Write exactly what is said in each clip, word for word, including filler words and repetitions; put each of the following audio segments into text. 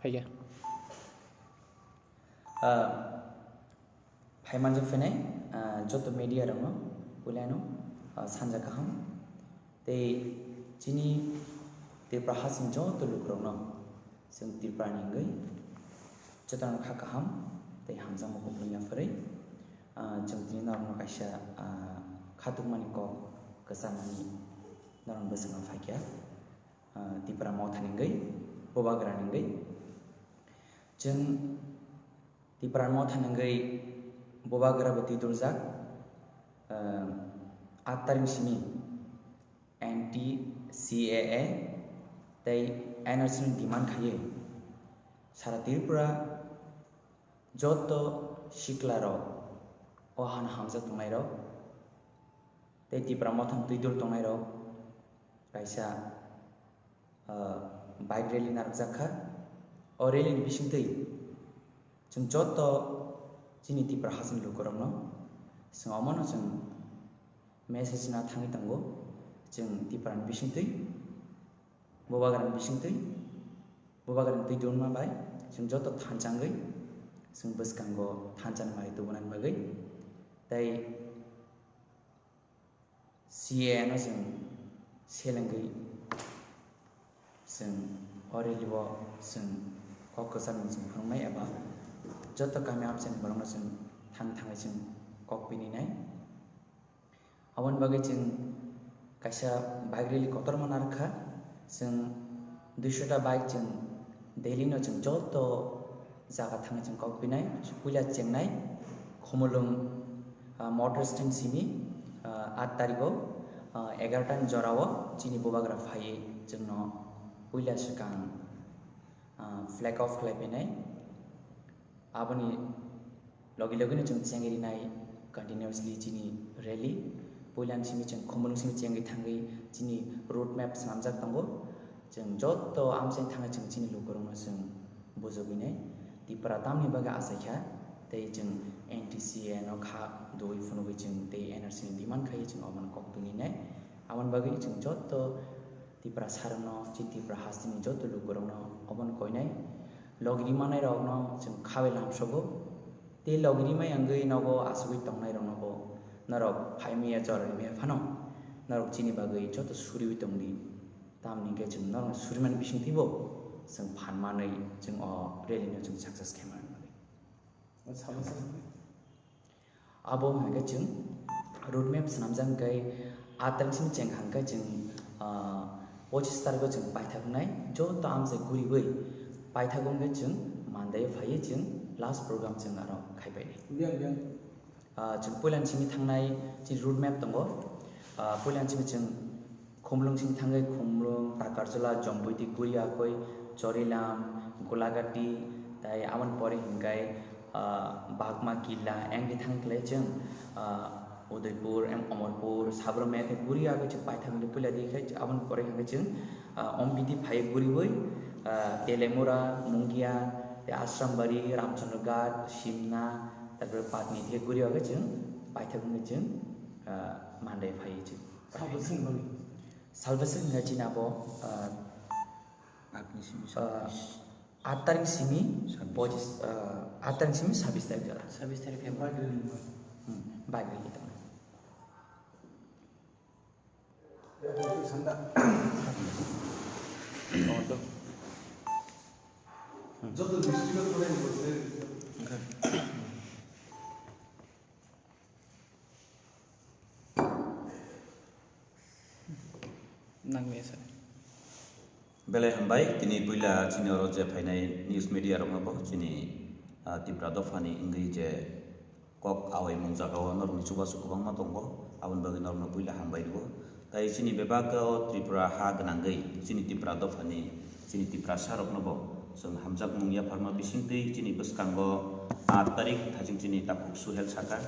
Phaikha. Ah, phaimanjak phainai, ah, joto media rokno puilano, ah, sanja kaham. Tei chini Tripura hasing joto lukurokno chwng Tripura ni wngwi jotono kha kaham tei hamjakma kuplung yapharwi, ah, chwng tini norokno kaisa, ah, khatukmani kok kwcharnani norokni bwskango phaikha. Ah, Tipra Motha ni wngwi, Bubagra ni wngwi. Chwng Tipra Motha ni wngwi Bubagra bo twi tuljak, ah, aat tarik simi anti C A A tei N R C ni demand khaiwi sara Tripura joto sikla rok, o han hamjak tongnai rok, tei Tipra Mothani twi dul tongnai rok kaisa, ah, bike rally narwkjak kha. O rally ni bisingtwi chwng joto chini Tipra hasini lukurokno chwng omono chwng message na thangwi tongo, chwng Tipra ni bisingtwi, Bubagra ni bisingtwi, Bubagra ni twi dunma bai chwng joto thanchangwi chwng bwskango thanchani mari tubunani bagwi tei C A A no chwng selengwi chwng o rally o chwng kok kwchangni chwng phunuknai eba joto kami amchaini borokno chwng thang thangwi chwng kok pininai. Aboni bagwi chwng kaisa bike rally kotorma narwkha. Chwng duisho ta bike chwng daily no chwng joto jaga thangwi chwng kok pinai. Puila chengnai Khumulwng, ah, motor stand simi, ah, aat tarigo, ah, egaroh ta ni jorao chini Bubagra phaiwi chwngno puila swkang, ah, flag off khlai pinai. Aboni logi logi no chwng chengwi rinai continuously chini rally. Puila ni simi chwng Khumulwng simi chengwi thangwi chini road map swnamjak tongo. Chwng joto amchaini thangwi chwng chini lukurokno chwng bujogwinai Tipra tamni bagwi achaikha tei chwng N T C A no kha dui phunugwi chwng tei N R C ni demand khaiwi chwng omono kok tuninai. Aboni bagwi chwng joto Tipra sarokno, chini Tipra hasteni joto lukurokno omono koinai. Logi rimanairokno chwng khawi lamsogo. Tei logi rimai wngwi nogo asugwi tongnairokno bo norok phaimaya jora rimaya phano norok chini bagwi joto suriwi tongdi. Tamni hwnkhe chwng norokno surimani bisingtwibo chwng phan manwi chwng o rally no chwng success khaimani bagwi. Abo hwnkhe chwng road map swnamjak hwnkhe aat tarik simi cheng hwnkhe chwng, ah, pochis tarikho chwng paithak wngnai joto amchai guriwi paithak wngkhe chwng Monday phaiwi chwng last program chwng aro khaipainai. Ah, chwng puilani simi thangnai chini road map tongo. Ah, puilani simi chwng Khumulwng simi thangwi Khumulwng, Takarjala, Jomboiti, Guriakoi, Chorilam, Golagati, tai aboni pore hinkhe, ah, Bagma, Killa, engkhe thangwi khlai chwng, ah, Udaipur, em, Omorpur, Sabrum, engkhe Guriakoi chwng paithak wngwi puila di khe aboni pore hinkhe chwng, ah, Ombiti phai guriwi, ah, Telemura, Mungia, tei Asrambari, Ramchandra Ghat, Simna, tarpore Patni khe Guriakoi chwng paithak wngwi chwng, ah, Monday phai chwng. Sabo chwng bagwi. Salvation wngkha chini abo, ah, Agni simi ah, sabis. Aat tarik simi sabis. Pochis, ah, aat tarik simi sabis tarik jora. Sabis tarik February. Hmm, bike rally tong. Joto district-o. Nangmaya sir. Belai hambai, tini puila chini oro je phainai news media rokno bo chini, ah, Tipra dophani wngwi je kok awai mung jagao norokni chubachu kwbangma tongo, aboni bagwi norokno puila hambai rwo. Tai chini bebak o Tripura ha gwnangwi chini Tipra dophani chini Tiprasa rokno bo chwng hamjakmung yapharma bisingtwi chini bwskango aat tarik thaching chini takhuk Suhel saka.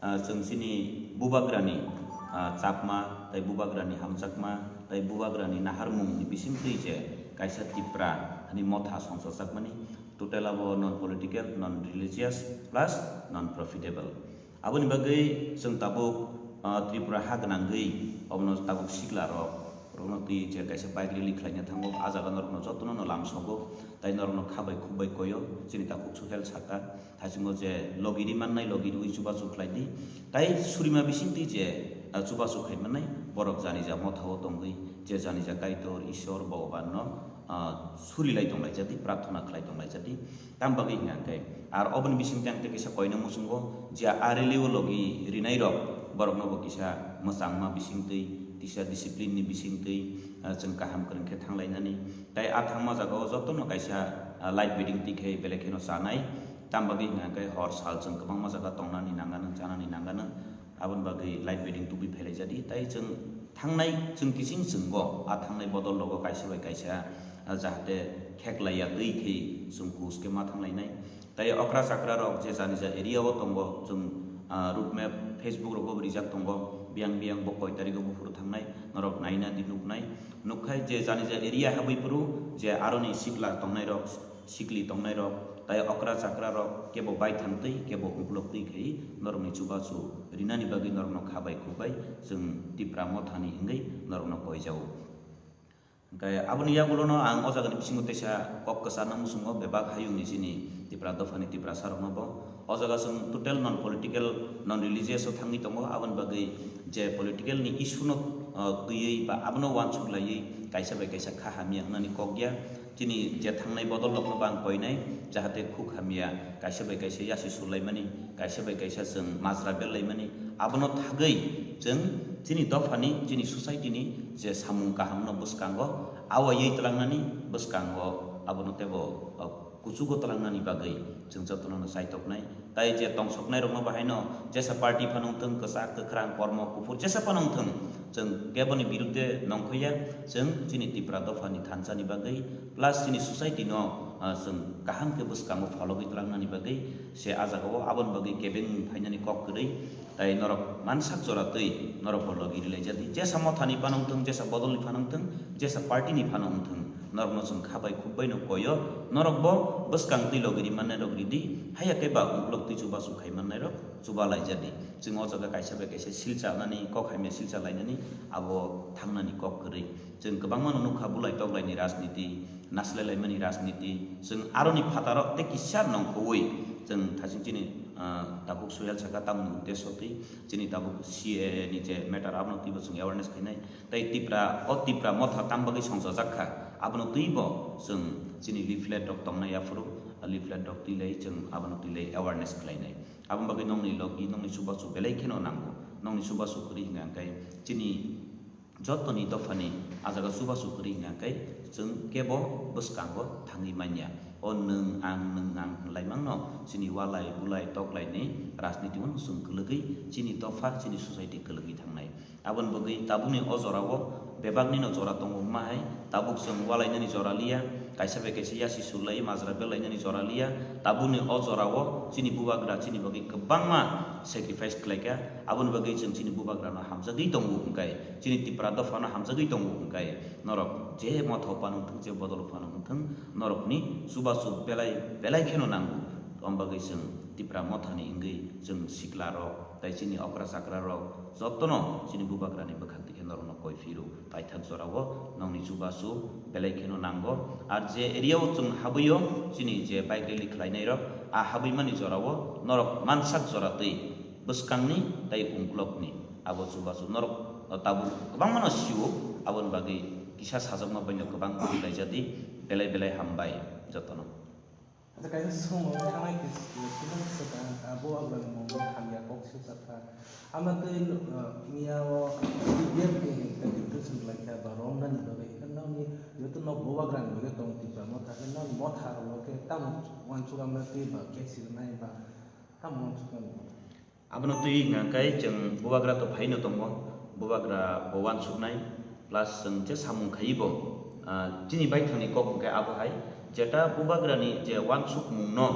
Ah, chwng chini bubagrani, ah, chapma, tei bubagrani hamjakma, tei bubagrani naharmungni bisingtwi je kaisa Tipra hani motha songchorjakmani, total abo non political, non religious, plus non profitable. Aboni bagwi chwng tabuk, ah, Tripura ha gwnangwi obono tabuk sikla rok Borokno twi je kaisa bike rally khlaina thango, a jaga norokno jotono no lamsogo, tai norokno kha bai khuk bai koyo, chini takhuk Suhel saka, thaisingo je logi ri mannai logi riwi chubachu khlai di, tai surima bising twi je, ah, chubachu khai mannai, borok janija motha o tongwi je janija Kaitor, Ishwar, Bhogoban no, ah, suri lai tong lai jadi, prarthana khlai tong lai jadi. Tam bagwi hwnka hwnkhe, ar oboni bisingtwi ang tei kisa koina muchungo je a rally o logi rinai rok, borokno bo kisa mwchangma bisingtwi, kisa discipline ni bisingtwi, ah, chwng kaham kwrwng khe thanglainani. Tai a thangma jagao jotono kaisa, ah, light bedding twi khe belai kheno chanai. Tam bagwi hwnka hwnkhe hor sal chwng kwbangma jaga tongnani nanganw, chanani nanganw. Aboni bagwi light bedding tubui phailai jadi. Tai chwng thangnai, chwng kiching chwnggo, a thangnai bodol rogo kaisa bai kaisa, ah, jahate kheklaiya twi khe chwng kus khe ma thanglainai. Tai okra chakra rok je jani ja area o tongo, chwng, ah, route map Facebook rogo bo rijak tongo, biyang biyang bo koi tarikgo buphuru thangnai, norok naina di nuknai. Nukkhai je jani ja area habwi phuru je aroni sikla tongnai rok, sikli tongnai rok, tai okra chakra rok kebo baithang twi, kebo uklok twi khai norokni chubachu rinani bagwi norokno kha bai khuk bai chwng Tipra mothani wngwi norokno koijao. Hwnkhe aboni yagulono ang o jagani bisingo teisa kok kwcharna muchungo bebak hayungni chini Tipra dophani Tiprasa rokno bo. O jaga chwng total non political, non religious o thangwi tongo, aboni bagwi je political ni issue no, ah, twiwi ba abono uansuk laiwi kaisa bai kaisa kha hamya wngnani kok ya. Chini je thangnai bodol rokno bo ang koinai, jahate khuk hamya kaisa bai kaisa yasi sulaimani, kaisa bai kaisa chwng majra belaimani, abono thagwi chwng chini dophani, chini society ni je samung kahamno bwskango awaiwi twlangnani bwskango abono teibo, o, kuchugo twlangnani bagwi chwng jotono no chaitoknai. Tai je tongsoknai rokno bahaino jesa party phano wngthwng, kwchak, kwkhrang, kormo, kuphur jesa phano wngthwng, chwng keboni birudde nongkhoya, chwng chini Tipra dophani thansa ni bagwi plus chini society no, ah, chwng kaham khe bwskango phologwi twlangnani bagwi se a jagao aboni bagwi kebeng phainani kok kwrwi. Tai norok mansak jora twi norok bo logi rilai jadi, jesa mothani phano wngthwng, jesa bodolni phano wngthwng, jesa party ni phano wngthwng, norokno chwng kha bai khuk bai no koyo, norok bo bwskang twi logi ri mannai rok ridi, haiya khe ba uklok twi chubachu khai mannai rok chuba lai jadi. Chwng o jaga kaisa bai kaisa silcha nani, kok hamya silcha lainani abo thangnani kok kwrwi. Chwng kwbangma no nukha bulai toklaini rajniti, naslai laimani rajniti, chwng aroni phataro tei kisa nongkhorwi chwng thasing chini, ah, takhuk Suhel saka tamoni uddesho twi chini tabuk C A A ni je matter abono twibo chwng awareness khainai. Tei Tipra, o Tipra motha tam bagwi songchajak kha, abono twibo chwng chini leaflet rok tongnai aphuru, leaflet rok twilai chwng abono twilai awareness khlainai. Aboni bagwi nongni logi, nongni chubachu belai kheno nango, nongni chubachu kwrwi hwnkha hwnkhe chini jotoni dophani a jaga chubachu kwrwi hwnkha khe chwng kebo bwskango thangwi manya. O nwng ang, nwng ang hwnlaimangno chini walai bulai toklaini rajniti-o chwng kwlwgwi chini dopha, chini society kwlwgwi thangnai. Aboni bagwi tabukni o jorao bebaknino jora tongo wngma hai, tabuk chwng walainani jora liya, kaisa bai kaisa yasi sulai, majra belainani jora liya, tabukni o jorao chini bubagra chini bagwi kwbangma sacrifice khlaikha, aboni bagwi chwng chini bubagrano hamjagwi tongo hwnkhe. Chini Tipra dophano hamjagwi tongo hwnkhe, norok je motha phano wngthwng, je bodol phano wngthwng, norokni chubachu belai belai kheno nango. Om bagwi chwng Tipra mothani wngwi chwng sikla rok tai chini okra chakra rok jotono chini bubagrani bwkhak twi khe norokno koi phiro paithak jorao nongni chubachu belai kheno nango. Ar je area o chwng habwio chini je bike rally khlainai rok, a habwimani jorao norok mansak jora twi bwskangni tai ungkulokni abo chubachu norok tabuk kwbangmano sio, aboni bagwi kisa sajwkma baino kwbang bujilai jadi. Belai belai hambai jotono. Acha kaisa song thangnai khe sini swkang abo abrang mungwi hamya kok sukha kha. Ama twi miya o C P M ni deputation lai kha ba romnani bagwi khe nokni joto nok bubagrani bagwi tong Tipra motha khe nokni motha rok khe tamo uansuk ama twi ba khe sirnai ba tamo uansuk. Abono twi hwnkha khe chwng bubagra to phaino tongo, bubagra bo uansuknai, plus chwng je samung khaiwi bo, ah, chini baithangni kok hwnkhe abo hai, jeta bubagrani je uansukmungno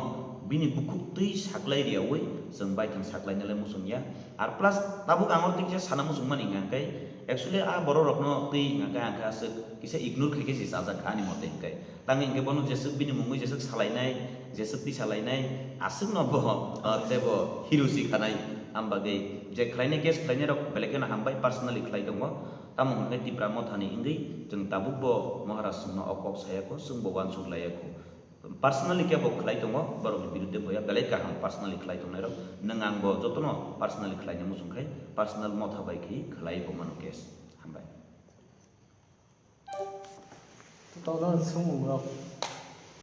bini bukhuk twi saklai riyaui chwng baithang saklainalai muchungya. Ar plus tabuk ang oro twi kisa sana muchungmani hwnkha khe, actually a borok rokno twi hwnkha khe ang khe aswk kisa ignore khai khe se chajak kha ani mote hwnkhe. Tangwi hwnkhe bono jeswk bini mungwi jeswk salainai, jeswk twi salainai, aswkno bo, ah, teibo hero si khanai. Am bagwi je khlainai case khlainai rok belai kheno hambai personally khlai tongo. Tamo hwnkhai Tipra Mothani wngwi chwng tabukbo Maharaj chwngno o kok sayakho, chwngbo uansuk layakho. Personally kebo khlai tongo, borokni birudde boya belai kaham personally khlai tongnairok. Nwng angbo jotono personally khlaina muchungkhai, personal Motha bai khe khlaibo mano case. Hambai. Tono swngmungrok.